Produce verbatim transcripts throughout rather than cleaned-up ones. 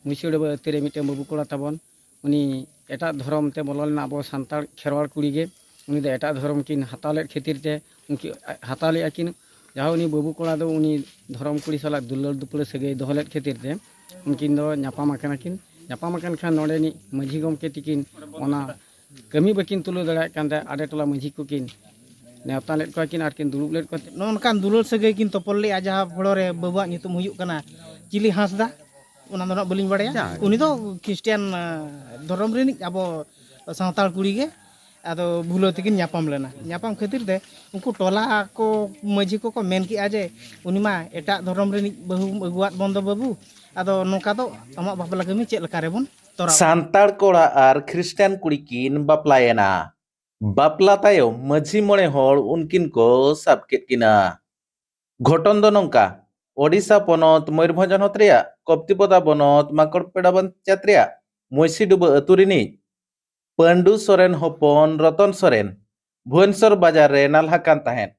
ᱢᱩᱪᱟᱹᱰᱟᱹᱵᱟᱹ ᱟᱹᱛᱩ ᱨᱮ ᱢᱤᱫᱴᱮᱱ ᱵᱟᱹᱵᱩ ᱠᱚᱲᱟ ᱛᱟᱵᱚᱱ, ᱩᱱᱤ ᱮᱴᱟᱜ ᱫᱷᱚᱨᱚᱢ ᱛᱮ ᱵᱚᱞᱚ ᱞᱮᱱᱟ ᱟᱵᱚ ᱥᱟᱱᱛᱟᱲ ᱠᱷᱮᱨᱣᱟᱲ ᱠᱩᱲᱤ ᱜᱮ᱾ ᱩᱱᱤ ᱫᱚ ᱮᱴᱟᱜ ᱫᱷᱚᱨᱚᱢ ᱠᱤᱱ ᱦᱟᱛᱟᱣ ᱞᱮᱫ ᱠᱷᱟᱹᱛᱤᱨ ᱛᱮ ᱩᱱᱠᱤᱱ ᱦᱟᱛᱟᱣ ᱞᱮᱫᱼᱟ ᱠᱤᱱ᱾ ᱡᱟᱦᱟᱸ ᱩᱱᱤ ᱵᱟᱹᱵᱩ ᱠᱚᱲᱟ ᱫᱚ ᱩᱱᱤ ᱫᱷᱚᱨᱚᱢ ᱠᱩᱲᱤ ᱥᱟᱞᱟᱜ ᱫᱩᱞᱟᱹᱲ ᱫᱩᱯᱞᱟᱹᱲ ᱥᱟᱹᱜᱟᱹᱭ ᱫᱚᱦᱚ ᱞᱮᱫ ᱠᱷᱟᱹᱛᱤᱨ ᱛᱮ ᱩᱱᱠᱤᱱ ᱫᱚ ᱧᱟᱯᱟᱢ ᱟᱠᱟᱱᱟ ᱠᱤᱱ᱾ ᱧᱟᱯᱟᱢ ᱟᱠᱟᱱ ᱠᱷᱟᱱ ᱱᱚᱰᱮᱱᱤᱡ ᱢᱟᱹᱡᱷᱤ ᱜᱚᱢᱠᱮ ᱛᱤᱠᱤᱱ ᱚᱱᱟ ᱠᱟᱹᱢᱤ ᱵᱟᱹᱠᱤᱱ ᱛᱩᱞᱟᱹᱣ ᱫᱟᱲᱮᱭᱟᱜ ᱠᱟᱱ ᱛᱟᱦᱮᱸᱫ, ᱟᱰᱮ ᱴᱚᱞᱟ ᱢᱟᱹᱡᱷᱤ ᱠᱚᱠᱤᱱ ᱱᱮᱣᱛᱟ ᱞᱮᱫ ᱠᱚᱣᱟ ᱠᱤᱱ ᱟᱨ ᱠᱤᱱ ᱫᱩᱲᱩᱵ ᱞᱮᱫ ᱠᱚᱣᱟ᱾ ᱱᱚᱜᱼᱚ ᱱᱚᱝᱠᱟᱱ ᱫᱩᱞᱟᱹᱲ ᱥᱟᱹᱜᱟᱹᱭ ᱠᱤᱱ ᱛᱚᱯᱚᱞ ᱞᱮᱫᱼᱟ, ᱡᱟᱦᱟᱸ ᱯᱷᱚᱲᱚ ᱨᱮ ᱵᱟᱹᱵᱩᱣᱟᱜ ᱧᱩᱛᱩᱢ ᱦᱩᱭᱩᱜ ᱠᱟᱱᱟ ᱪᱤᱞᱤ ᱦᱟᱸᱥᱫᱟ, ᱚᱱᱟ ᱫᱚ ᱱᱟᱜ ᱵᱟᱹᱞᱤᱧ ᱵᱟᱲᱟᱭᱟ᱾ ᱡᱟᱦᱟᱸ ᱩᱱᱤ ᱫᱚ ᱠᱷᱨᱤᱥᱴᱤᱭᱟᱱ, ᱟᱸ, ᱫᱷᱚᱨᱚᱢ ᱨᱤᱱᱤᱡ ᱟᱵᱚ ᱥᱟᱱᱛᱟᱲ ᱠᱩᱲᱤ ᱜᱮ᱾ ᱟᱫᱚ ᱵᱷᱩᱞᱟᱹᱣ ᱛᱮᱠᱤᱱ ᱧᱟᱯᱟᱢ ᱞᱮᱱᱟ᱾ ᱧᱟᱯᱟᱢ ᱠᱷᱟᱹᱛᱤᱨ ᱛᱮ ᱩᱱᱠᱩ ᱴᱚᱞᱟ ᱠᱚ ᱢᱟᱹᱡᱷᱤ ᱠᱚᱠᱚ ᱢᱮᱱ ᱠᱮᱜᱼᱟ ᱡᱮ, "ᱩᱱᱤ ᱢᱟ ᱮᱴᱟᱜ ᱫᱷᱚᱨᱚᱢ ᱨᱤᱱᱤᱡ ᱵᱟᱹᱦᱩᱢ ᱟᱹᱜᱩᱣᱟᱫ ᱵᱚᱱ ᱫᱚ ᱵᱟᱹᱵᱩ, ᱟᱫᱚ ᱱᱚᱝᱠᱟ ᱫᱚ ᱟᱢᱟᱜ ᱵᱟᱯᱞᱟ ᱠᱟᱹᱢᱤ ᱪᱮᱫ ᱞᱮᱠᱟ ᱨᱮᱵᱚᱱ ᱛᱚᱨᱟᱣᱟ?" ᱥᱟᱱᱛᱟᱲ ᱠᱚᱲᱟ ᱟᱨ ᱠᱷᱨᱤᱥᱴᱟᱱ ᱠᱩᱲᱤ ᱠᱤᱱ ᱵᱟᱯᱞᱟᱭᱮᱱᱟ᱾ ᱵᱟᱯᱞᱟ ᱛᱟᱭᱚᱢ ᱢᱟᱹᱡᱷᱤ ᱢᱚᱬᱮ ᱦᱚᱲ ᱩᱱᱠᱤᱱ ᱠᱚ ᱥᱟᱵ ᱠᱮᱫ ᱠᱤᱱᱟ᱾ ᱜᱷᱚᱴᱚᱱ ᱫᱚ ᱱᱚᱝᱠᱟ, ᱳᱰᱤᱥᱟ ᱯᱚᱱᱚᱛ ᱢᱚᱭᱩᱨᱵᱷᱚᱸᱡᱽ ᱦᱚᱱᱚᱛ ᱨᱮᱭᱟᱜ ᱠᱚᱯᱛᱤᱯᱚᱫᱟ ᱵᱚᱱᱚᱛ ᱢᱟᱠᱚᱲᱯᱮᱲᱟ ᱯᱚᱧᱪᱟᱭᱮᱛ ᱨᱮᱭᱟᱜ ᱢᱚᱭᱥᱤᱰᱩᱵᱟᱹ ᱟᱹᱛᱩ ᱨᱤᱱᱤᱡ ᱯᱟᱹᱱᱰᱩ ᱥᱚᱨᱮᱱ ᱦᱚᱯᱚᱱ ᱨᱚᱛᱚᱱ ᱥᱚᱨᱮᱱ ᱵᱷᱩᱵᱚᱱᱮᱥᱚᱨ ᱵᱟᱡᱟᱨ ᱨᱮ ᱱᱟᱞᱦᱟ ᱠᱟᱱ ᱛᱟᱦᱮᱸᱫ᱾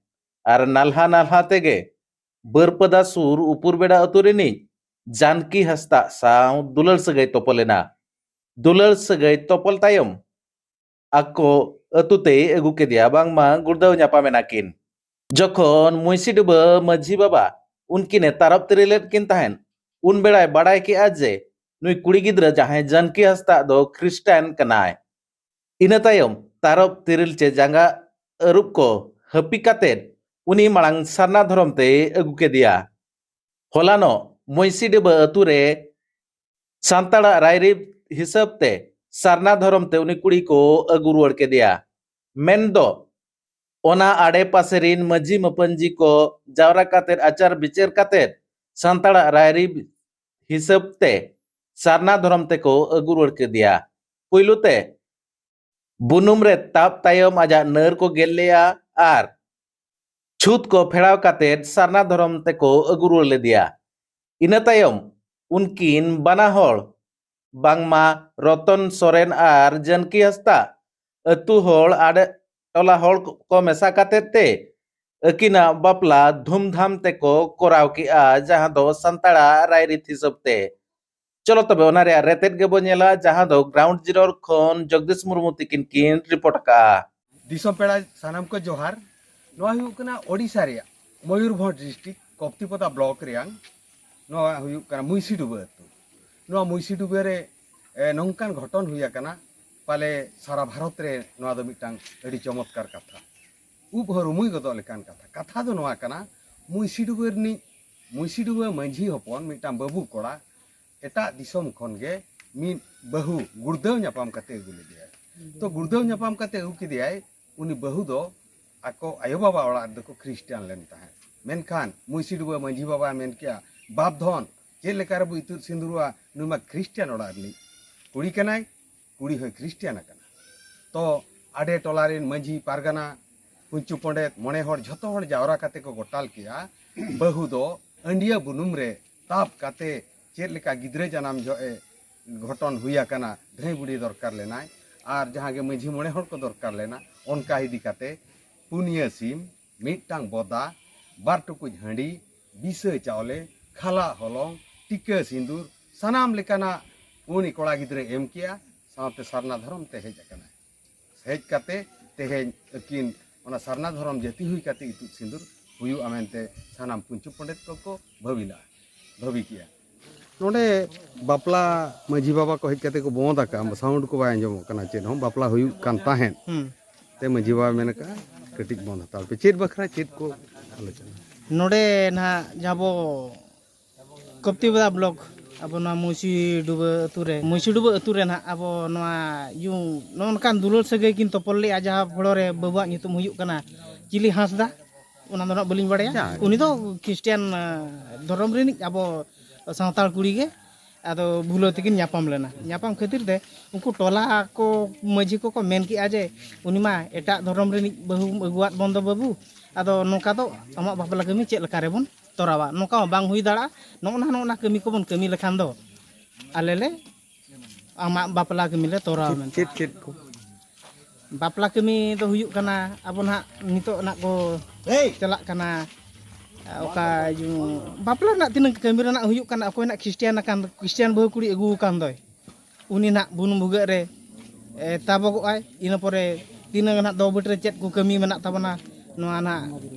ᱟᱨ ᱱᱟᱞᱦᱟ ᱱᱟᱞᱦᱟ ᱛᱮᱜᱮ ᱵᱟᱹᱨᱯᱟᱫᱟ ᱥᱩᱨ ᱩᱯᱩᱨᱵᱮᱲᱟ ᱟᱹᱛᱩ ᱨᱤᱱᱤᱡ ᱡᱟᱱᱠᱤ ᱦᱟᱸᱥᱫᱟᱜ ᱥᱟᱶ ᱫᱩᱞᱟᱹᱲ ᱥᱟᱹᱜᱟᱹᱭ ᱛᱚᱯᱚᱞ ᱮᱱᱟ᱾ ᱫᱩᱞᱟᱹᱲ ᱥᱟᱹᱜᱟᱹᱭ ᱛᱚᱯᱚᱞ ᱛᱟᱭᱚᱢ ᱟᱠᱚ ᱟᱹᱛᱩ ᱛᱮᱭ ᱟᱹᱜᱩ ᱠᱮᱫᱮᱭᱟ, ᱵᱟᱝᱢᱟ ᱜᱩᱲᱫᱟᱹᱣ ᱧᱟᱯᱟᱢ ᱮᱱᱟ ᱠᱤᱱ᱾ ᱡᱚᱠᱷᱚᱱ ᱢᱩᱭᱥᱤᱰᱩᱵᱟᱹ ᱢᱟᱹᱡᱷᱤ ᱵᱟᱵᱟ ᱩᱱᱠᱤᱱᱮ ᱛᱟᱨᱚᱵ ᱛᱤᱨᱤ ᱞᱮᱫ ᱠᱤᱱ ᱛᱟᱦᱮᱸᱫ, ᱩᱱ ᱵᱮᱲᱟᱭ ᱵᱟᱲᱟᱭ ᱠᱮᱜᱼᱟ ᱡᱮ ᱱᱩᱭ ᱠᱩᱲᱤ ᱜᱤᱫᱽᱨᱟᱹ ᱡᱟᱦᱟᱸᱭ ᱡᱟᱱᱠᱤ ᱦᱟᱸᱥᱫᱟᱜ ᱫᱚ ᱠᱷᱨᱤᱥᱴᱟᱱ ᱠᱟᱱᱟᱭ᱾ ᱤᱱᱟᱹ ᱛᱟᱭᱚᱢ ᱛᱟᱨᱚᱵ ᱛᱤᱨᱤᱞ ᱪᱮ ᱡᱟᱸᱜᱟ ᱟᱹᱨᱩᱵ ᱠᱚ ᱦᱟᱹᱯᱤ ᱠᱟᱛᱮᱫ ᱩᱱᱤ ᱢᱟᱲᱟᱝ ᱥᱟᱨᱱᱟ ᱫᱷᱚᱨᱚᱢ ᱛᱮᱭ ᱟᱹᱜᱩ ᱠᱮᱫᱮᱭᱟ᱾ ᱦᱚᱞᱟᱱᱚᱜ ᱢᱩᱭᱥᱤᱰᱤᱵᱟᱹ ᱟᱹᱛᱩ ᱨᱮ ᱥᱟᱱᱛᱟᱲᱟᱜ ᱨᱟᱭᱨᱤᱛ ᱦᱤᱥᱟᱹᱵ ᱛᱮ ᱥᱟᱨᱱᱟ ᱫᱷᱚᱨᱚᱢ ᱛᱮ ᱩᱱᱤ ᱠᱩᱲᱤ ᱠᱚ ᱟᱹᱜᱩ ᱨᱩᱣᱟᱹᱲ ᱠᱮᱫᱮᱭᱟ᱾ ᱢᱮᱱᱫᱚ ᱚᱱᱟ ᱟᱲᱮ ᱯᱟᱥᱮ ᱨᱤᱱ ᱢᱟᱹᱡᱷᱤ ᱢᱟᱯᱟᱹᱱᱡᱤ ᱠᱚ ᱡᱟᱣᱨᱟ ᱠᱟᱛᱮᱫ ᱟᱪᱟᱨ ᱵᱤᱪᱟᱹᱨ ᱠᱟᱛᱮᱫ ᱥᱟᱱᱛᱟᱲᱟᱜ ᱨᱟᱭᱨᱤᱛ ᱦᱤᱥᱟᱹᱵ ᱛᱮ ᱥᱟᱨᱱᱟ ᱫᱷᱚᱨᱚᱢ ᱛᱮᱠᱚ ᱟᱹᱜᱩ ᱨᱩᱣᱟᱹᱲ ᱠᱮᱫᱮᱭᱟ᱾ ᱯᱩᱭᱞᱩ ᱛᱮ ᱵᱩᱱᱩᱢ ᱨᱮ ᱛᱟᱵ ᱛᱟᱭᱚᱢ ᱟᱡᱟᱜ ᱱᱟᱹᱨ ᱠᱚ ᱜᱮᱫ ᱞᱮᱜᱼᱟ ᱟᱨ ᱪᱷᱩᱛ ᱠᱚ ᱯᱷᱮᱲᱟᱣ ᱠᱟᱛᱮᱫ ᱥᱟᱨᱱᱟ ᱫᱷᱚᱨᱚᱢ ᱛᱮᱠᱚ ᱟᱹᱜᱩ ᱨᱩᱣᱟᱹᱲ ᱞᱮᱫᱮᱭᱟ᱾ ᱤᱱᱟᱹ ᱛᱟᱭᱚᱢ ᱩᱱᱠᱤᱱ ᱵᱟᱱᱟ ᱦᱚᱲ, ᱵᱟᱝᱢᱟ ᱨᱚᱛᱚᱱ ᱥᱚᱨᱮᱱ ᱟᱨ ᱡᱟᱱᱠᱤ ᱦᱟᱸᱥᱫᱟ, ᱟᱹᱛᱩ ᱦᱚᱲ ᱟᱨ ᱴᱚᱞᱟ ᱦᱚᱲ ᱠᱚ ᱢᱮᱥᱟ ᱠᱟᱛᱮᱫ ᱛᱮ ᱟᱹᱠᱤᱱᱟᱜ ᱵᱟᱯᱞᱟ ᱫᱷᱩᱢᱫᱷᱟᱢ ᱛᱮᱠᱚ ᱠᱚᱨᱟᱣ ᱠᱮᱜᱼᱟ, ᱡᱟᱦᱟᱸ ᱫᱚ ᱥᱟᱱᱛᱟᱲᱟᱜ ᱨᱟᱭᱨᱤᱛ ᱦᱤᱥᱟᱹᱵ ᱛᱮ ᱪᱚᱞᱚ ᱛᱚᱵᱮ ᱚᱱᱟ ᱨᱮᱭᱟᱜ ᱨᱮᱛᱮᱫ ᱜᱮᱵᱚ ᱧᱮᱞᱟ, ᱡᱟᱦᱟᱸ ᱫᱚ Ground Zero ᱠᱷᱚᱱ ᱡᱚᱜᱽᱫᱤᱥ ᱢᱩᱨᱢᱩ ᱛᱤᱠᱤᱱ ᱠᱤᱱ ᱨᱤᱯᱳᱨᱴ ᱟᱠᱟᱫᱼᱟ᱾ ᱫᱤᱥᱚᱢ ᱯᱮᱲᱟ ᱥᱟᱱᱟᱢ ᱠᱚ ᱡᱚᱦᱟᱨ᱾ ᱱᱚᱣᱟ ᱦᱩᱭᱩᱜ ᱠᱟᱱᱟ ᱳᱰᱤᱥᱟ ᱨᱮᱭᱟᱜ ᱢᱚᱭᱩᱨᱵᱷᱚᱸᱡᱽ ᱰᱤᱥᱴᱨᱤᱠᱴ ᱠᱚᱯᱛᱤᱯᱚᱫᱟ ᱵᱞᱚᱠ ᱨᱮᱭᱟᱝ, ᱱᱚᱣᱟ ᱦᱩᱭᱩᱜ ᱠᱟᱱᱟ ᱢᱩᱭᱥᱤᱰᱩᱵᱟᱹ ᱟᱹᱛᱩ᱾ ᱱᱚᱣᱟ ᱢᱩᱭᱥᱤᱰᱩᱵᱟᱹ ᱨᱮ, ᱮ, ᱱᱚᱝᱠᱟᱱ ᱜᱷᱚᱴᱚᱱ ᱦᱩᱭ ᱟᱠᱟᱱᱟ, ᱯᱟᱞᱮ ᱥᱟᱨᱟ ᱵᱷᱟᱨᱚᱛ ᱨᱮ ᱱᱚᱣᱟ ᱫᱚ ᱢᱤᱫᱴᱟᱝ ᱟᱹᱰᱤ ᱪᱚᱢᱚᱛᱠᱟᱨ ᱠᱟᱛᱷᱟ, ᱩᱵ ᱦᱚᱸ ᱨᱩᱢᱩᱭ ᱜᱚᱫᱚᱜ ᱞᱮᱠᱟᱱ ᱠᱟᱛᱷᱟ᱾ ᱠᱟᱛᱷᱟ ᱫᱚ ᱱᱚᱣᱟ ᱠᱟᱱᱟ, ᱢᱩᱭᱥᱤᱰᱩᱵᱟᱹ ᱨᱤᱱᱤᱡ, ᱢᱩᱭᱥᱤᱰᱩᱵᱟᱹ ᱢᱟᱹᱡᱷᱤ ᱦᱚᱯᱚᱱ ᱢᱤᱫᱴᱟᱝ ᱵᱟᱹᱵᱩ ᱠᱚᱲᱟ ᱮᱴᱟᱜ ᱫᱤᱥᱚᱢ ᱠᱷᱚᱱ ᱜᱮ ᱢᱤᱫ ᱵᱟᱹᱦᱩ ᱜᱩᱲᱫᱟᱹᱣ ᱧᱟᱯᱟᱢ ᱠᱟᱛᱮ ᱟᱹᱜᱩ ᱞᱮᱫᱮᱭᱟᱭ᱾ ᱛᱚ ᱜᱩᱲᱫᱟᱹᱣ ᱧᱟᱯᱟᱢ ᱠᱟᱛᱮ ᱟᱹᱜᱩ ᱠᱮᱫᱮᱭᱟᱭ᱾ ᱩᱱᱤ ᱵᱟᱹᱦᱩ ᱫᱚ ᱟᱠᱚ ᱟᱭᱳᱼᱵᱟᱵᱟ ᱚᱲᱟᱜ ᱨᱮᱫᱚ ᱠᱚ ᱠᱷᱨᱤᱥᱴᱟᱱ ᱞᱮᱱ ᱛᱟᱦᱮᱸᱫ᱾ ᱢᱮᱱᱠᱷᱟᱱ ᱢᱩᱭᱥᱤᱰᱩᱵᱟᱹ ᱢᱟᱹᱡᱷᱤ ᱵᱟᱵᱟᱭ ᱢᱮᱱ ᱠᱮᱜᱼᱟ, "ᱵᱟᱯ ᱫᱷᱚᱱ, ᱪᱮᱫ ᱞᱮᱠᱟ ᱨᱮᱵᱚ ᱤᱛᱩᱫ ᱥᱤᱸᱫᱩᱨᱚᱜᱼᱟ? ᱱᱩᱭ ᱢᱟ ᱠᱷᱨᱤᱥᱴᱟᱱ ᱚᱲᱟᱜ ᱨᱤᱱᱤᱡ ᱠᱩᱲᱤ ᱠᱟᱱᱟᱭ, ᱠᱩᱲᱤ ᱦᱚᱸᱭ ᱠᱷᱨᱤᱥᱴᱟᱱ ᱟᱠᱟᱱᱟ᱾" ᱛᱚ ᱟᱰᱮ ᱴᱚᱞᱟ ᱨᱮᱱ ᱢᱟᱹᱡᱷᱤ ᱯᱟᱨᱜᱟᱱᱟ, ᱯᱩᱧᱪᱩ ᱯᱚᱸᱰᱮᱛ, ᱢᱚᱬᱮ ᱦᱚᱲ, ᱡᱷᱚᱛᱚ ᱦᱚᱲ ᱡᱟᱣᱨᱟ ᱠᱟᱛᱮ ᱠᱚ ᱜᱚᱴᱟᱞ ᱠᱮᱜᱼᱟ, ᱵᱟᱹᱦᱩ ᱫᱚ ᱟᱹᱱᱰᱤᱭᱟᱹ ᱵᱩᱱᱩᱢ ᱨᱮ ᱛᱟᱵ ᱠᱟᱛᱮ ᱪᱮᱫ ᱞᱮᱠᱟ ᱜᱤᱫᱽᱨᱟᱹ ᱡᱟᱱᱟᱢ ᱡᱚᱦᱚᱜ ᱮ ᱜᱷᱚᱴᱚᱱ ᱦᱩᱭ ᱟᱠᱟᱱᱟ, ᱫᱷᱟᱹᱭ ᱵᱩᱰᱷᱤ ᱫᱚᱨᱠᱟᱨ ᱞᱮᱱᱟᱭ ᱟᱨ ᱡᱟᱦᱟᱸ ᱜᱮ ᱢᱟᱹᱡᱷᱤ ᱢᱚᱬᱮ ᱦᱚᱲ ᱠᱚ ᱫᱚᱨᱠᱟᱨ ᱞᱮᱱᱟ, ᱚᱱᱠᱟ ᱤᱫᱤ ᱠᱟᱛᱮ ᱯᱩᱱᱭᱟᱹ ᱥᱤᱢ, ᱢᱤᱫᱴᱟᱝ ᱵᱚᱫᱟ, ᱵᱟᱨ ᱴᱩᱠᱩᱡ ᱦᱟᱺᱰᱤ, ᱵᱤᱥᱟᱹ ᱪᱟᱣᱞᱮ, ᱠᱷᱟᱞᱟᱜ ᱦᱚᱞᱚᱝ, ᱴᱤᱠᱟᱹ ᱥᱤᱸᱫᱩᱨ, ᱥᱟᱱᱟᱢ ᱞᱮᱠᱟᱱᱟᱜ ᱩᱱᱤ ᱠᱚᱲᱟ ᱜᱤᱫᱽᱨᱟᱹᱭ ᱮᱢ ᱠᱮᱜᱼᱟ᱾ ᱥᱟᱶᱛᱮ ᱥᱟᱨᱱᱟ ᱫᱷᱚᱨᱚᱢ ᱛᱮ ᱦᱮᱡ ᱟᱠᱟᱱᱟᱭ᱾ ᱦᱮᱡ ᱠᱟᱛᱮ ᱛᱮᱦᱮᱧ ᱟᱹᱠᱤᱱ ᱚᱱᱟ ᱥᱟᱨᱱᱟ ᱫᱷᱚᱨᱚᱢ ᱡᱟᱹᱛᱤ ᱦᱩᱭ ᱠᱟᱛᱮ ᱤᱛᱩᱫ ᱥᱤᱸᱫᱩᱨ ᱦᱩᱭᱩᱜᱼᱟ ᱢᱮᱱᱛᱮ ᱥᱟᱱᱟᱢ ᱯᱩᱧᱪᱩ ᱯᱚᱸᱰᱮᱛ ᱠᱚᱠᱚ ᱵᱷᱟᱹᱵᱤ ᱞᱟᱜᱼᱟ, ᱵᱷᱟᱹᱵᱤ ᱠᱮᱜᱼᱟ᱾ ᱱᱚᱰᱮ ᱵᱟᱯᱞᱟ ᱢᱟᱹᱡᱷᱤ ᱵᱟᱵᱟ ᱠᱚ ᱦᱮᱡ ᱠᱟᱛᱮ ᱠᱚ ᱵᱚᱸᱫ ᱟᱠᱟᱜᱼᱟ, ᱥᱟᱣᱩᱱᱰ ᱠᱚ ᱵᱟᱭ ᱟᱸᱡᱚᱢᱚᱜ ᱠᱟᱱᱟ, ᱪᱮᱫ ᱦᱚᱸ ᱵᱟᱯᱞᱟ ᱦᱩᱭᱩᱜ ᱠᱟᱱ ᱛᱟᱦᱮᱸᱫ᱾ ᱦᱩᱸ᱾ ᱛᱮ ᱢᱟᱹᱡᱷᱤ ᱵᱟᱵᱟ ᱢᱮᱱ ᱟᱠᱟᱜᱼᱟ, ᱠᱟᱹᱴᱤᱡ ᱵᱚᱸᱫ ᱦᱟᱛᱟᱲ ᱯᱮ᱾ ᱪᱮᱫ ᱵᱟᱠᱷᱨᱟ ᱪᱮᱫ ᱠᱚ ᱟᱞᱳᱪᱚᱱᱟ? ᱱᱚᱰᱮ ᱱᱟᱦᱟᱜ ᱡᱟᱦᱟᱸ ᱵᱚ ᱠᱚᱯᱛᱤᱯᱟᱫᱟ ᱵᱞᱚᱠ, ᱟᱵᱚ ᱱᱚᱣᱟ ᱢᱩᱭᱥᱤ ᱰᱩᱵᱟᱹ ᱟᱹᱛᱩ ᱨᱮ, ᱢᱩᱭᱥᱤ ᱰᱩᱵᱟᱹ ᱟᱹᱛᱩ ᱨᱮ ᱱᱟᱦᱟᱜ ᱟᱵᱚ ᱱᱚᱣᱟ ᱭᱩ, ᱱᱚᱜᱼᱚ ᱱᱚᱝᱠᱟᱱ ᱫᱩᱞᱟᱹᱲ ᱥᱟᱹᱜᱟᱹᱭ ᱠᱤᱱ ᱛᱚᱯᱚᱞ ᱞᱮᱜᱼᱟ, ᱡᱟᱦᱟᱸ ᱯᱷᱚᱲᱚ ᱨᱮ ᱵᱟᱹᱵᱩᱣᱟᱜ ᱧᱩᱛᱩᱢ ᱦᱩᱭᱩᱜ ᱠᱟᱱᱟ ᱪᱤᱞᱤ ᱦᱟᱸᱥᱫᱟ, ᱚᱱᱟ ᱫᱚ ᱱᱟᱦᱟᱜ ᱵᱟᱹᱞᱤᱧ ᱵᱟᱲᱟᱭᱟ᱾ ᱡᱟᱦᱟᱸ ᱜᱮ᱾ ᱩᱱᱤ ᱫᱚ ᱠᱷᱨᱤᱥᱴᱤᱭᱟᱱ, ᱟ, ᱫᱷᱚᱨᱚᱢ ᱨᱤᱱᱤᱡ ᱟᱵᱚ ᱥᱟᱱᱛᱟᱲ ᱠᱩᱲᱤ ᱜᱮ᱾ ᱟᱫᱚ ᱵᱷᱩᱞᱟᱹᱣ ᱛᱮᱠᱤᱱ ᱧᱟᱯᱟᱢ ᱞᱮᱱᱟ᱾ ᱧᱟᱯᱟᱢ ᱠᱷᱟᱹᱛᱤᱨ ᱛᱮ ᱩᱱᱠᱩ ᱴᱚᱞᱟ ᱠᱚ ᱢᱟᱹᱡᱷᱤ ᱠᱚᱠᱚ ᱢᱮᱱ ᱠᱮᱜᱼᱟ ᱡᱮ, "ᱩᱱᱤ ᱢᱟ ᱮᱴᱟᱜ ᱫᱷᱚᱨᱚᱢ ᱨᱤᱱᱤᱡ ᱵᱟᱹᱦᱩᱢ ᱟᱹᱜᱩᱣᱟᱫ ᱵᱚᱱ ᱫᱚ ᱵᱟᱹᱵᱩ, ᱟᱫᱚ ᱱᱚᱝᱠᱟ ᱫᱚ ᱟᱢᱟᱜ ᱵᱟᱯᱞᱟ ᱠᱟᱹᱢᱤ ᱪᱮᱫ ᱞᱮᱠᱟ ᱨᱮᱵᱚᱱ ᱛᱚᱨᱟᱣᱟ? ᱱᱚᱝᱠᱟ ᱢᱟ ᱵᱟᱝ ᱦᱩᱭ ᱫᱟᱲᱮᱭᱟᱜᱼᱟ, ᱱᱚᱜᱼᱚ ᱱᱟ, ᱱᱚᱜᱼᱚ ᱱᱟ ᱠᱟᱹᱢᱤ ᱠᱚᱵᱚᱱ ᱠᱟᱹᱢᱤ ᱞᱮᱠᱷᱟᱱ ᱫᱚ ᱟᱞᱮ ᱞᱮ ᱟᱢᱟᱜ ᱵᱟᱯᱞᱟ ᱠᱟᱹᱢᱤ ᱞᱮ ᱛᱚᱨᱟᱣᱟ" ᱪᱮᱫ, ᱢᱮᱱᱛᱮ᱾ ᱪᱮᱫ, ᱪᱮᱫ ᱠᱚ? ᱵᱟᱯᱞᱟ ᱠᱟᱹᱢᱤ ᱫᱚ ᱦᱩᱭᱩᱜ ᱠᱟᱱᱟ, ᱟᱵᱚ ᱱᱟᱦᱟᱜ ᱱᱤᱛᱚᱜ ᱱᱟᱜ ᱠᱚ ᱪᱟᱞᱟᱜ ᱠᱟᱱᱟ, ᱚᱠᱟ ᱡᱩ-, ᱵᱟᱯᱞᱟ ᱨᱮᱱᱟᱜ ᱛᱤᱱᱟᱹᱜ ᱠᱟᱹᱢᱤ ᱨᱮᱱᱟᱜ ᱦᱩᱭᱩᱜ ᱠᱟᱱᱟ, ᱚᱠᱚᱭ ᱱᱟᱜ ᱠᱷᱨᱤᱥᱴᱤᱭᱟᱱ ᱟᱠᱟᱱ, ᱠᱷᱨᱤᱥᱴᱤᱭᱟᱱ ᱵᱟᱹᱦᱩ ᱠᱩᱲᱤ ᱟᱹᱜᱩ ᱟᱠᱟᱱ ᱫᱚᱭ, ᱩᱱᱤ ᱱᱟᱜ ᱵᱩᱱᱩᱢ ᱵᱷᱩᱜᱟᱹᱜ ᱨᱮ, ᱮ, ᱛᱟᱵᱚᱜᱚᱜᱼᱟᱭ᱾ ᱤᱱᱟᱹ ᱯᱚᱨᱮ ᱛᱤᱱᱟᱹᱜ ᱱᱟᱜ ᱫᱚ ᱵᱟᱹᱴ ᱨᱮ ᱪᱮᱫ ᱠᱚ ᱠᱟᱹᱢᱤ ᱢᱮᱱᱟᱜ ᱛᱟᱵᱚᱱᱟ, ᱱᱚᱣᱟ ᱱᱟᱜ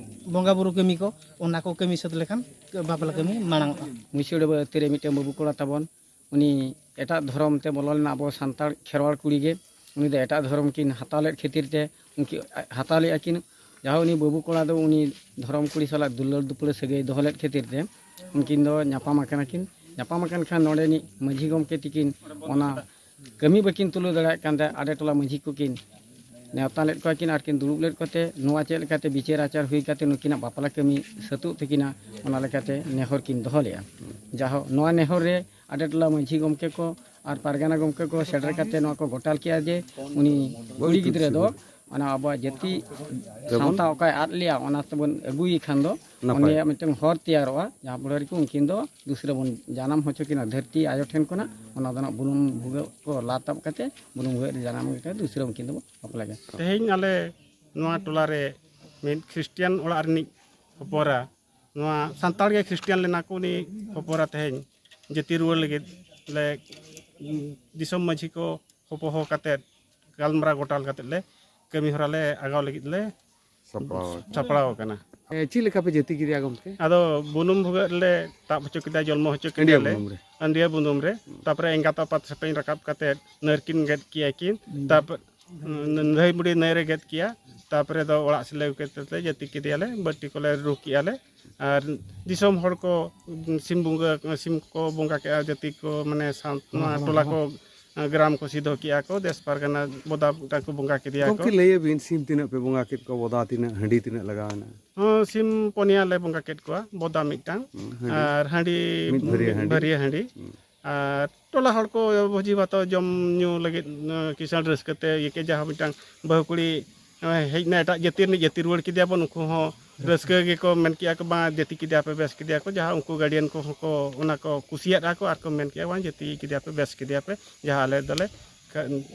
ᱵᱚᱸᱜᱟ ᱵᱩᱨᱩ ᱠᱟᱹᱢᱤ ᱠᱚ, ᱚᱱᱟ ᱠᱚ ᱠᱟᱹᱢᱤ ᱥᱟᱹᱛ ᱞᱮᱠᱷᱟᱱ ᱵᱟᱯᱞᱟ ᱠᱟᱹᱢᱤ ᱢᱟᱲᱟᱝ ᱚᱜᱼᱟ᱾ ᱢᱩᱪᱟᱹᱫ ᱟᱹᱛᱩ ᱨᱮ ᱢᱤᱫᱴᱮᱱ ᱵᱟᱹᱵᱩ ᱠᱚᱲᱟ ᱛᱟᱵᱚᱱ, ᱩᱱᱤ ᱮᱴᱟᱜ ᱫᱷᱚᱨᱚᱢ ᱛᱮ ᱵᱚᱞᱚ ᱞᱮᱱᱟ, ᱟᱵᱚ ᱥᱟᱱᱛᱟᱲ ᱠᱷᱮᱨᱣᱟᱲ ᱠᱩᱲᱤ ᱜᱮ᱾ ᱩᱱᱤ ᱫᱚ ᱮᱴᱟᱜ ᱫᱷᱚᱨᱚᱢ ᱠᱤᱱ ᱦᱟᱛᱟᱣ ᱞᱮᱫ ᱠᱷᱟᱹᱛᱤᱨ ᱛᱮ ᱩᱱᱠᱤᱱ ᱦᱟᱛᱟᱣ ᱞᱮᱫᱼᱟ ᱠᱤᱱ᱾ ᱡᱟᱦᱟᱸ ᱩᱱᱤ ᱵᱟᱹᱵᱩ ᱠᱚᱲᱟ ᱫᱚ ᱩᱱᱤ ᱫᱷᱚᱨᱚᱢ ᱠᱩᱲᱤ ᱥᱟᱞᱟᱜ ᱫᱩᱞᱟᱹᱲ ᱫᱩᱯᱞᱟᱹᱲ ᱥᱟᱹᱜᱟᱹᱭ ᱫᱚᱦᱚ ᱞᱮᱫ ᱠᱷᱟᱹᱛᱤᱨ ᱛᱮ ᱩᱱᱠᱤᱱ ᱫᱚ ᱧᱟᱯᱟᱢ ᱟᱠᱟᱱᱟ ᱠᱤᱱ᱾ ᱧᱟᱯᱟᱢ ᱟᱠᱟᱱ ᱠᱷᱟᱱ ᱱᱚᱰᱮᱱᱤᱡ ᱢᱟᱹᱡᱷᱤ ᱜᱚᱢᱠᱮ ᱛᱤᱠᱤᱱ ᱚᱱᱟ ᱠᱟᱹᱢᱤ ᱵᱟᱹᱠᱤᱱ ᱛᱩᱞᱟᱹᱣ ᱫᱟᱲᱮᱭᱟᱜ ᱠᱟᱱ ᱛᱟᱦᱮᱸᱫ᱾ ᱟᱰᱮ ᱴᱚᱞᱟ ᱢᱟᱹᱡᱷᱤ ᱠᱚᱠᱤᱱ ᱱᱮᱣᱛᱟ ᱞᱮᱫ ᱠᱚᱣᱟ ᱠᱤᱱ ᱟᱨ ᱠᱤᱱ ᱫᱩᱲᱩᱵ ᱞᱮᱫ ᱠᱚᱛᱮ ᱱᱚᱣᱟ ᱪᱮᱫ ᱞᱮᱠᱟᱛᱮ ᱵᱤᱪᱟᱹᱨ ᱟᱪᱟᱨ ᱦᱩᱭ ᱠᱟᱛᱮ ᱱᱩᱠᱤᱱᱟᱜ ᱵᱟᱯᱞᱟ ᱠᱟᱹᱢᱤ ᱥᱟᱹᱛᱩᱜ ᱛᱟᱹᱠᱤᱱᱟ, ᱚᱱᱟ ᱞᱮᱠᱟᱛᱮ ᱱᱮᱦᱚᱨ ᱠᱤᱱ ᱫᱚᱦᱚ ᱞᱮᱫᱼᱟ᱾ ᱡᱟᱦᱳ ᱱᱚᱣᱟ ᱱᱮᱦᱚᱨ ᱨᱮ ᱟᱰᱮ ᱴᱚᱞᱟ ᱢᱟᱹᱡᱷᱤ ᱜᱚᱢᱠᱮ ᱠᱚ ᱟᱨ ᱯᱟᱨᱜᱟᱱᱟ ᱜᱚᱢᱠᱮ ᱠᱚ ᱥᱮᱴᱮᱨ ᱠᱟᱛᱮ ᱱᱚᱣᱟ ᱠᱚ ᱜᱚᱴᱟᱞ ᱠᱮᱫᱼᱟ ᱡᱮ ᱩᱱᱤ ᱠᱩᱲᱤ ᱜᱤᱫᱽᱨᱟᱹ ᱫᱚ ᱚᱱᱟ ᱟᱵᱚᱣᱟᱜ ᱡᱟᱹᱛᱤ ᱥᱟᱶᱛᱟ ᱚᱠᱟᱭ ᱟᱫ ᱞᱮᱭᱟ ᱚᱱᱟ ᱛᱮᱵᱚᱱ ᱟᱹᱜᱩᱭᱮ ᱠᱷᱟᱱ ᱫᱚ ᱱᱟᱯᱟᱭ᱾ ᱩᱱᱤᱭᱟᱜ ᱢᱤᱫᱴᱟᱝ ᱦᱚᱨ ᱛᱮᱭᱟᱨᱚᱜᱼᱟ, ᱡᱟᱦᱟᱸ ᱯᱚᱨᱮ ᱨᱮᱠᱚ ᱩᱱᱠᱤᱱ ᱫᱚ ᱫᱩᱥᱨᱟᱹ ᱵᱚᱱ ᱡᱟᱱᱟᱢ ᱦᱚᱪᱚ ᱠᱤᱱᱟ ᱫᱷᱟᱹᱨᱛᱤ ᱟᱭᱳ ᱴᱷᱮᱱ ᱠᱷᱚᱱᱟᱜ᱾ ᱚᱱᱟ ᱫᱚ ᱱᱟᱜ ᱵᱩᱱᱩᱢ ᱵᱷᱩᱜᱟᱹᱜ ᱠᱚ ᱞᱟ ᱛᱟᱵ ᱠᱟᱛᱮ ᱵᱩᱱᱩᱢ ᱵᱷᱩᱜᱟᱹᱜ ᱨᱮ ᱡᱟᱱᱟᱢ ᱠᱟᱛᱮ ᱫᱩᱥᱨᱟᱹ ᱩᱱᱠᱤᱱ ᱫᱚᱵᱚᱱ ᱵᱟᱯᱞᱟ ᱠᱤᱱᱟ᱾ ᱛᱮᱦᱮᱧ ᱟᱞᱮ ᱱᱚᱣᱟ ᱴᱚᱞᱟ ᱨᱮ ᱢᱤᱫ ᱠᱷᱨᱤᱥᱴᱤᱭᱟᱱ ᱚᱲᱟᱜ ᱨᱤᱱᱤᱡ ᱦᱚᱯᱚᱱ ᱮᱨᱟ, ᱱᱚᱣᱟ ᱥᱟᱱᱛᱟᱲ ᱜᱮ ᱠᱷᱨᱤᱥᱴᱤᱭᱟᱱ ᱞᱮᱱᱟ ᱠᱚ, ᱩᱱᱤ ᱦᱚᱯᱚᱱ ᱮᱨᱟ ᱛᱮᱦᱮᱧ ᱡᱟᱹᱛᱤ ᱨᱩᱣᱟᱹᱲ ᱞᱟᱹᱜᱤᱫ ᱞᱮ, ᱩᱸ, ᱫᱤᱥᱚᱢ ᱢᱟᱹᱡᱷᱤ ᱠᱚ ᱦᱚᱯᱚᱦᱚ ᱠᱟᱛᱮᱫ ᱜᱟᱞᱢᱟᱨᱟᱣ ᱜᱚᱴᱟ ᱠᱟᱛᱮᱫ ᱞᱮ ᱠᱟᱹᱢᱤ ᱦᱚᱨᱟ ᱞᱮ ᱟᱜᱟᱣ ᱞᱟᱹᱜᱤᱫ ᱞᱮ ᱥᱟᱯᱲᱟᱣ᱾ ᱥᱟᱯᱲᱟᱣ ᱟᱠᱟᱱᱟ᱾ ᱮ, ᱪᱮᱫ ᱞᱮᱠᱟ ᱯᱮ ᱡᱟᱹᱛᱤ ᱠᱮᱫᱮᱭᱟ ᱜᱚᱢᱠᱮ? ᱟᱫᱚ ᱵᱩᱱᱩᱢ ᱵᱷᱩᱜᱟᱹᱜ ᱨᱮᱞᱮ ᱛᱟᱵ ᱦᱚᱪᱚ ᱠᱮᱫᱟ, ᱡᱚᱱᱢᱚ ᱦᱚᱪᱚ ᱟᱹᱰᱤᱭᱟᱹ ᱠᱮᱫᱟᱞᱮ ᱵᱩᱱᱩᱢ ᱨᱮ᱾ ᱟᱹᱰᱤᱭᱟᱹ ᱵᱩᱱᱩᱢ ᱨᱮ᱾ ᱛᱟᱯᱚᱨᱮ ᱮᱸᱜᱟᱛ ᱟᱯᱟᱛ ᱥᱮᱯᱮᱧ ᱨᱟᱠᱟᱵ ᱠᱟᱛᱮᱫ ᱱᱟᱹᱨ ᱠᱤᱱ ᱜᱮᱫ ᱠᱮᱭᱟ ᱠᱤᱱ᱾ ᱦᱩᱸ᱾ ᱛᱟᱯᱚᱨ ᱫᱷᱟᱹᱭ ᱵᱩᱰᱷᱤ ᱱᱟᱹᱭ ᱨᱮ ᱜᱮᱫ ᱠᱮᱭᱟ᱾ ᱛᱟᱯᱚᱨᱮ ᱫᱚ ᱚᱲᱟᱜ ᱥᱮᱫ ᱞᱮ ᱟᱹᱜᱩ ᱠᱮᱫ ᱛᱮ ᱡᱟᱹᱛᱤ ᱠᱮᱫᱮᱭᱟᱞᱮ, ᱵᱟᱹᱴᱤ ᱠᱚᱞᱮ ᱨᱩ ᱠᱮᱜᱼᱟ ᱞᱮ᱾ ᱟᱨ ᱫᱤᱥᱚᱢ ᱦᱚᱲ ᱠᱚ ᱥᱤᱢ ᱵᱚᱸᱜᱟ, ᱥᱤᱢ ᱠᱚ ᱵᱚᱸᱜᱟ ᱠᱮᱜᱼᱟ, ᱡᱟᱹᱛᱤ ᱠᱚ ᱢᱟᱱᱮ ᱥᱟᱶ-, ᱦᱮᱸ, ᱱᱚᱣᱟ ᱦᱮᱸ, ᱴᱚᱞᱟ ᱦᱮᱸ᱾ ᱠᱚ, ᱜᱨᱟᱢ ᱠᱚ ᱥᱤᱫᱷᱚ ᱠᱮᱜᱼᱟ ᱠᱚ, ᱫᱮᱥ ᱯᱟᱨᱜᱟᱱᱟ ᱵᱚᱫᱟ ᱢᱤᱫᱴᱟᱝ ᱠᱚ ᱵᱚᱸᱜᱟ ᱠᱮᱫᱮᱭᱟ ᱠᱚ᱾ ᱜᱚᱢᱠᱮ, ᱞᱟᱹᱭ ᱟᱹᱵᱤᱱ, ᱥᱤᱢ ᱛᱤᱱᱟᱹᱜ ᱯᱮ ᱵᱚᱸᱜᱟ ᱠᱮᱫ ᱠᱚᱣᱟ, ᱵᱚᱫᱟ ᱛᱤᱱᱟᱹᱜ, ᱦᱟᱺᱰᱤ ᱛᱤᱱᱟᱹᱜ ᱞᱟᱜᱟᱣ ᱮᱱᱟ? ᱦᱚᱸ, ᱥᱤᱢ ᱯᱚᱱᱭᱟ ᱞᱮ ᱵᱚᱸᱜᱟ ᱠᱮᱫ ᱠᱚᱣᱟ, ᱵᱚᱫᱟ ᱢᱤᱫᱴᱟᱝ, ᱦᱩᱸ, ᱦᱟᱺᱰᱤ᱾ ᱟᱨ ᱦᱟᱺᱰᱤ ᱢᱤᱫ ᱵᱷᱟᱹᱨᱭᱟᱹ ᱦᱟᱺᱰᱤ᱾ ᱵᱷᱟᱹᱨᱭᱟᱹ ᱦᱟᱺᱰᱤ᱾ ᱦᱩᱸ᱾ ᱟᱨ ᱴᱚᱞᱟ ᱦᱚᱲ ᱠᱚ ᱵᱷᱚᱡᱤ ᱵᱷᱟᱛᱚ ᱡᱚᱢ ᱧᱩ ᱞᱟᱹᱜᱤᱫ, ᱟᱸ, ᱠᱤᱥᱟᱹᱬ ᱨᱟᱹᱥᱠᱟᱹ ᱛᱮ ᱤᱭᱟᱹ ᱠᱮᱫ, ᱡᱟᱦᱟᱸ ᱢᱤᱫᱴᱟᱝ ᱵᱟᱹᱦᱩ ᱠᱩᱲᱤ, ᱟᱸ, ᱦᱮᱡ ᱮᱱᱟ ᱮᱴᱟᱜ ᱡᱟᱹᱛᱤ ᱨᱤᱱᱤᱡ, ᱡᱟᱹᱛᱤ ᱨᱩᱣᱟᱹᱲ ᱠᱮᱫᱮᱭᱟ ᱵᱚᱱ, ᱩᱱᱠᱩ ᱦᱚᱸ ᱨᱟᱹᱥᱠᱟᱹ ᱜᱮᱠᱚ ᱢᱮᱱ ᱠᱮᱜᱼᱟ ᱠᱚ, "ᱵᱟᱝ, ᱡᱟᱹᱛᱤ ᱠᱮᱫᱮᱭᱟ ᱯᱮ, ᱵᱮᱥ ᱠᱮᱫᱮᱭᱟ ᱠᱚ", ᱡᱟᱦᱟᱸ ᱩᱱᱠᱩ ᱜᱟᱨᱰᱤᱭᱟᱱ ᱠᱚᱦᱚᱸ ᱠᱚ ᱚᱱᱟ ᱠᱚ ᱠᱩᱥᱤᱭᱟᱫᱼᱟ ᱠᱚ ᱟᱨ ᱠᱚ ᱢᱮᱱ ᱠᱮᱜᱼᱟ, "ᱵᱟᱝ, ᱡᱟᱹᱛᱤ ᱠᱮᱫᱮᱭᱟ ᱯᱮ, ᱵᱮᱥ ᱠᱮᱫᱮᱭᱟ ᱯᱮ", ᱡᱟᱦᱟᱸ ᱟᱞᱮ ᱫᱚᱞᱮ ᱠᱟ-,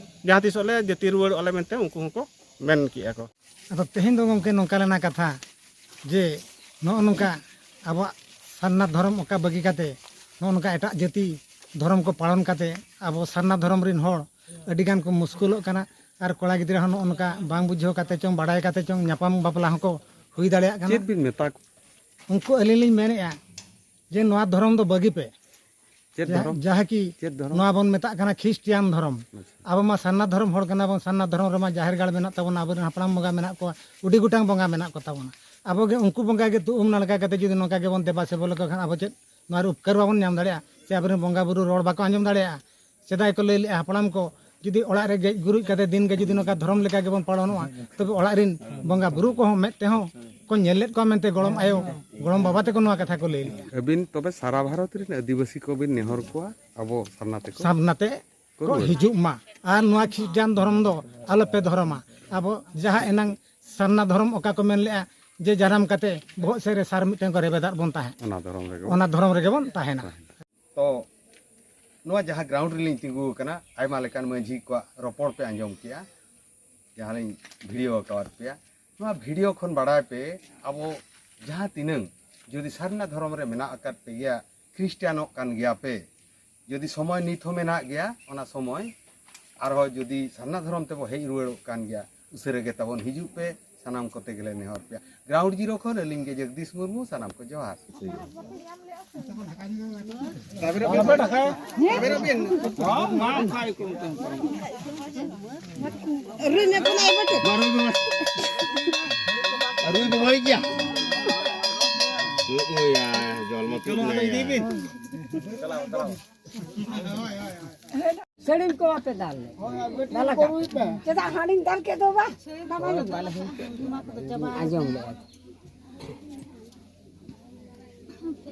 ᱡᱟᱦᱟᱸ ᱛᱤᱥᱚᱜ ᱞᱮ ᱡᱟᱹᱛᱤ ᱨᱩᱣᱟᱹᱲᱚᱜᱼᱟ ᱞᱮ ᱢᱮᱱᱛᱮ ᱩᱱᱠᱩ ᱦᱚᱸᱠᱚ ᱢᱮᱱ ᱠᱮᱜᱼᱟ ᱠᱚ᱾ ᱟᱫᱚ ᱛᱮᱦᱮᱧ ᱫᱚ ᱜᱚᱢᱠᱮ ᱱᱚᱝᱠᱟ ᱞᱮᱱᱟ ᱠᱟᱛᱷᱟ ᱡᱮ ᱱᱚᱜᱼᱚ ᱱᱚᱝᱠᱟ ᱟᱵᱚᱣᱟᱜ ᱥᱟᱨᱱᱟ ᱫᱷᱚᱨᱚᱢ ᱚᱠᱟ ᱵᱟᱹᱜᱤ ᱠᱟᱛᱮ ᱱᱚᱜᱼᱚ ᱱᱚᱝᱠᱟ ᱮᱴᱟᱜ ᱡᱟᱹᱛᱤ ᱫᱷᱚᱨᱚᱢ ᱠᱚ ᱯᱟᱞᱚᱱ ᱠᱟᱛᱮ ᱟᱵᱚ ᱥᱟᱨᱱᱟ ᱫᱷᱚᱨᱚᱢ ᱨᱤᱱ ᱦᱚᱲ ᱟᱹᱰᱤ ᱜᱟᱱ ᱠᱚ ᱢᱩᱥᱠᱤᱞᱚᱜ ᱠᱟᱱᱟ᱾ ᱟᱨ ᱠᱚᱲᱟ ᱜᱤᱫᱽᱨᱟᱹ ᱦᱚᱸ ᱱᱚᱜᱼᱚ ᱱᱚᱝᱠᱟ ᱵᱟᱝ ᱵᱩᱡᱷᱟᱹᱣ ᱠᱟᱛᱮ ᱪᱚᱝ ᱵᱟᱲᱟᱭ ᱠᱟᱛᱮ ᱪᱚᱝ ᱧᱟᱯᱟᱢ ᱵᱟᱯᱞᱟ ᱦᱚᱸᱠᱚ ᱦᱩᱭ ᱫᱟᱲᱮᱭᱟᱜ ᱠᱟᱱᱟ᱾ ᱪᱮᱫ ᱵᱤᱱ ᱢᱮᱛᱟ ᱠᱚ? ᱩᱱᱠᱩ ᱟᱹᱞᱤᱧ ᱞᱤᱧ ᱢᱮᱱᱮᱫᱼᱟ ᱡᱮ ᱱᱚᱣᱟ ᱫᱷᱚᱨᱚᱢ ᱫᱚ ᱵᱟᱹᱜᱤ ᱯᱮ᱾ ᱪᱮᱫ ᱡᱟᱦᱟᱸ ᱫᱷᱚᱨᱚᱢ? ᱡᱟᱦᱟᱸ ᱠᱤ ᱪᱮᱫ ᱫᱷᱚᱨᱚᱢ? ᱱᱚᱣᱟ ᱵᱚᱱ ᱢᱮᱛᱟᱜ ᱠᱟᱱᱟ ᱠᱷᱨᱤᱥᱴᱤᱭᱟᱱ ᱫᱷᱚᱨᱚᱢ᱾ ᱟᱪᱪᱷᱟ᱾ ᱟᱵᱚ ᱢᱟ ᱥᱟᱨᱱᱟ ᱫᱷᱚᱨᱚᱢ ᱦᱚᱲ ᱠᱟᱱᱟ ᱵᱚᱱ, ᱥᱟᱨᱱᱟ ᱫᱷᱚᱨᱚᱢ ᱨᱮᱢᱟ ᱡᱟᱦᱮᱨ ᱜᱟᱲ ᱢᱮᱱᱟᱜ ᱛᱟᱵᱚᱱᱟ, ᱟᱵᱚᱨᱮᱱ ᱦᱟᱯᱲᱟᱢ ᱵᱚᱸᱜᱟ ᱢᱮᱱᱟᱜ ᱠᱚᱣᱟ, ᱟᱹᱰᱤ ᱜᱚᱴᱟᱝ ᱵᱚᱸᱜᱟ ᱢᱮᱱᱟᱜ ᱠᱚ ᱛᱟᱵᱚᱱᱟ᱾ ᱟᱵᱚ ᱜᱮ ᱩᱱᱠᱩ ᱵᱚᱸᱜᱟ ᱜᱮ ᱛᱩᱢ ᱱᱟᱲᱠᱟ ᱠᱟᱛᱮ ᱡᱩᱫᱤ ᱱᱚᱝᱠᱟ ᱜᱮᱵᱚᱱ ᱫᱮᱵᱟ ᱥᱮᱵᱟ ᱞᱮᱠᱚ ᱠᱷᱟᱱ ᱟᱵᱚ ᱪᱮᱫ ᱱᱚᱣᱟ ᱨᱮ ᱩᱯᱠᱟᱨ ᱵᱟᱵᱚᱱ ᱧᱟᱢ ᱫᱟᱲᱮᱭᱟᱜᱼᱟ? ᱥᱮ ᱟᱵᱚᱨᱮᱱ ᱵᱚᱸᱜᱟ ᱵᱩᱨᱩ ᱨᱚᱲ ᱵᱟᱠᱚ ᱟᱸᱡᱚᱢ ᱫᱟᱲᱮᱭᱟᱜᱼᱟ? ᱥᱮᱫᱟᱭ ᱠᱚ ᱞᱟᱹᱭ ᱞᱮᱜᱼᱟ ᱦᱟᱯᱲᱟᱢ ᱠᱚ, ᱡᱩᱫᱤ ᱚᱲᱟᱜ ᱨᱮ ᱜᱮᱡ ᱜᱩᱨᱤᱡ ᱠᱟᱛᱮ ᱫᱤᱱ ᱜᱮ ᱡᱩᱫᱤ ᱱᱚᱝᱠᱟ ᱫᱷᱚᱨᱚᱢ ᱞᱮᱠᱟ ᱜᱮᱵᱚᱱ ᱯᱟᱞᱚᱱᱚᱜᱼᱟ, ᱛᱚᱵᱮ ᱚᱲᱟᱜ ᱨᱮᱱ ᱵᱚᱸᱜᱟ ᱵᱩᱨᱩ ᱠᱚᱦᱚᱸ ᱢᱮᱫ ᱛᱮᱦᱚᱸ ᱠᱚ ᱧᱮᱞ ᱞᱮᱫ ᱠᱚᱣᱟ ᱢᱮᱱᱛᱮ ᱜᱚᱲᱚᱢ ᱟᱭᱳ, ᱜᱚᱲᱚᱢ ᱵᱟᱵᱟ ᱛᱮᱠᱚ ᱱᱚᱣᱟ ᱠᱟᱛᱷᱟ ᱠᱚ ᱞᱟᱹᱭ ᱞᱮᱜᱼᱟ᱾ ᱟᱹᱵᱤᱱ ᱛᱚᱵᱮ ᱥᱟᱨᱟ ᱵᱷᱟᱨᱚᱛ ᱨᱮᱱ ᱟᱹᱫᱤᱵᱟᱹᱥᱤ ᱠᱚᱵᱤᱱ ᱱᱮᱦᱚᱨ ᱠᱚᱣᱟ ᱟᱵᱚ ᱥᱟᱨᱱᱟ ᱛᱮᱠᱚ ᱥᱟᱨᱱᱟ ᱛᱮ ᱠᱚ ᱨᱩᱣᱟᱹᱲ᱾ ᱦᱤᱡᱩᱜ ᱢᱟ᱾ ᱟᱨ ᱱᱚᱣᱟ ᱠᱷᱨᱤᱥᱴᱟᱱ ᱫᱷᱚᱨᱚᱢ ᱫᱚ ᱟᱞᱚᱯᱮ ᱫᱷᱚᱨᱚᱢᱟ᱾ ᱟᱵᱚ ᱡᱟᱦᱟᱸ ᱮᱱᱟᱝ ᱥᱟᱨᱱᱟ ᱫᱷᱚᱨᱚᱢ ᱚᱠᱟ ᱠᱚ ᱢᱮᱱ ᱞᱮᱜᱼᱟ ᱡᱮ ᱡᱟᱱᱟᱢ ᱠᱟᱛᱮ ᱵᱚᱦᱚᱜ ᱥᱮᱫ ᱨᱮ ᱥᱟᱨ ᱢᱤᱫᱴᱮᱱ ᱠᱚ ᱨᱮᱵᱮᱫᱟᱜ ᱵᱚᱱ ᱛᱟᱦᱮᱸᱫ, ᱚᱱᱟ ᱫᱷᱚᱨᱚᱢ ᱨᱮᱜᱮ ᱚᱱᱟ ᱫᱷᱚᱨᱚᱢ ᱨᱮᱜᱮ ᱵᱚᱱ ᱛᱟᱦᱮᱱᱟ᱾ ᱛᱚ ᱱᱚᱣᱟ ᱡᱟᱦᱟᱸ ᱜᱨᱟᱣᱩᱱᱰ ᱨᱮᱞᱤᱧ ᱛᱤᱸᱜᱩ ᱟᱠᱟᱱᱟ, ᱟᱭᱢᱟ ᱞᱮᱠᱟᱱ ᱢᱟᱹᱡᱷᱤ ᱠᱚᱣᱟᱜ ᱨᱚᱯᱚᱲ ᱯᱮ ᱟᱸᱡᱚᱢ ᱠᱮᱜᱼᱟ, ᱡᱟᱦᱟᱸ ᱞᱤᱧ ᱵᱷᱤᱰᱤᱭᱳ ᱟᱠᱟᱣᱟᱫ ᱯᱮᱭᱟ᱾ ᱱᱚᱣᱟ ᱵᱷᱤᱰᱤᱭᱳ ᱠᱷᱚᱱ ᱵᱟᱲᱟᱭ ᱯᱮ, ᱟᱵᱚ ᱡᱟᱦᱟᱸ ᱛᱤᱱᱟᱹᱝ ᱡᱩᱫᱤ ᱥᱟᱨᱱᱟ ᱫᱷᱚᱨᱚᱢ ᱨᱮ ᱢᱮᱱᱟᱜ ᱟᱠᱟᱫ ᱯᱮ ᱜᱮᱭᱟ, ᱠᱷᱨᱤᱥᱴᱟᱱᱚᱜ ᱠᱟᱱ ᱜᱮᱭᱟ ᱯᱮ, ᱡᱩᱫᱤ ᱥᱚᱢᱚᱭ ᱱᱤᱛ ᱦᱚᱸ ᱢᱮᱱᱟᱜ ᱜᱮᱭᱟ, ᱚᱱᱟ ᱥᱚᱢᱚᱭ ᱟᱨᱦᱚᱸ ᱡᱩᱫᱤ ᱥᱟᱨᱱᱟ ᱫᱷᱚᱨᱚᱢ ᱛᱮᱵᱚ ᱦᱮᱡ ᱨᱩᱣᱟᱹᱲᱚᱜ ᱠᱟᱱ ᱜᱮᱭᱟ, ᱩᱥᱟᱹᱨᱟ ᱜᱮ ᱛᱟᱵᱚᱱ ᱦᱤᱡᱩᱜ ᱯᱮ, ᱥᱟᱱᱟᱢ ᱠᱚᱛᱮ ᱜᱮᱞᱮ ᱱᱮᱦᱚᱨ ᱯᱮᱭᱟ᱾ ᱜᱨᱟᱣᱩᱱᱰ ᱡᱤᱨᱳ ᱠᱷᱚᱱ ᱟᱹᱞᱤᱧ ᱜᱮ ᱡᱚᱜᱽᱫᱤᱥ ᱢᱩᱨᱢᱩ, ᱥᱟᱱᱟᱢ ᱠᱚ ᱡᱚᱦᱟᱨ᱾ ᱨᱩᱭ ᱵᱚᱸᱜᱟᱭ ᱜᱮᱭᱟ᱾ ᱡᱚᱞᱢᱚ ᱛᱩᱫ ᱱᱟᱭᱟ᱾ ᱥᱟᱹᱲᱤᱢ ᱠᱚ ᱟᱯᱮ ᱫᱟᱞ ᱞᱮ᱾ ᱫᱟᱞ ᱟᱠᱟᱫ᱾ ᱪᱮᱫᱟᱜ ᱦᱟᱺᱰᱤᱧ ᱫᱟᱞ ᱠᱮᱫ ᱫᱚ ᱵᱟ? ᱟᱸᱡᱚᱢ ᱞᱮ᱾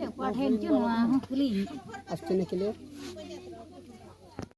ᱚᱠᱟ ᱴᱷᱮᱱ ᱪᱚ ᱱᱚᱣᱟ ᱦᱚᱸ ᱠᱷᱟᱹᱞᱤ᱾ ᱟᱥᱛᱮ ᱱᱟᱠᱤᱞᱮ᱾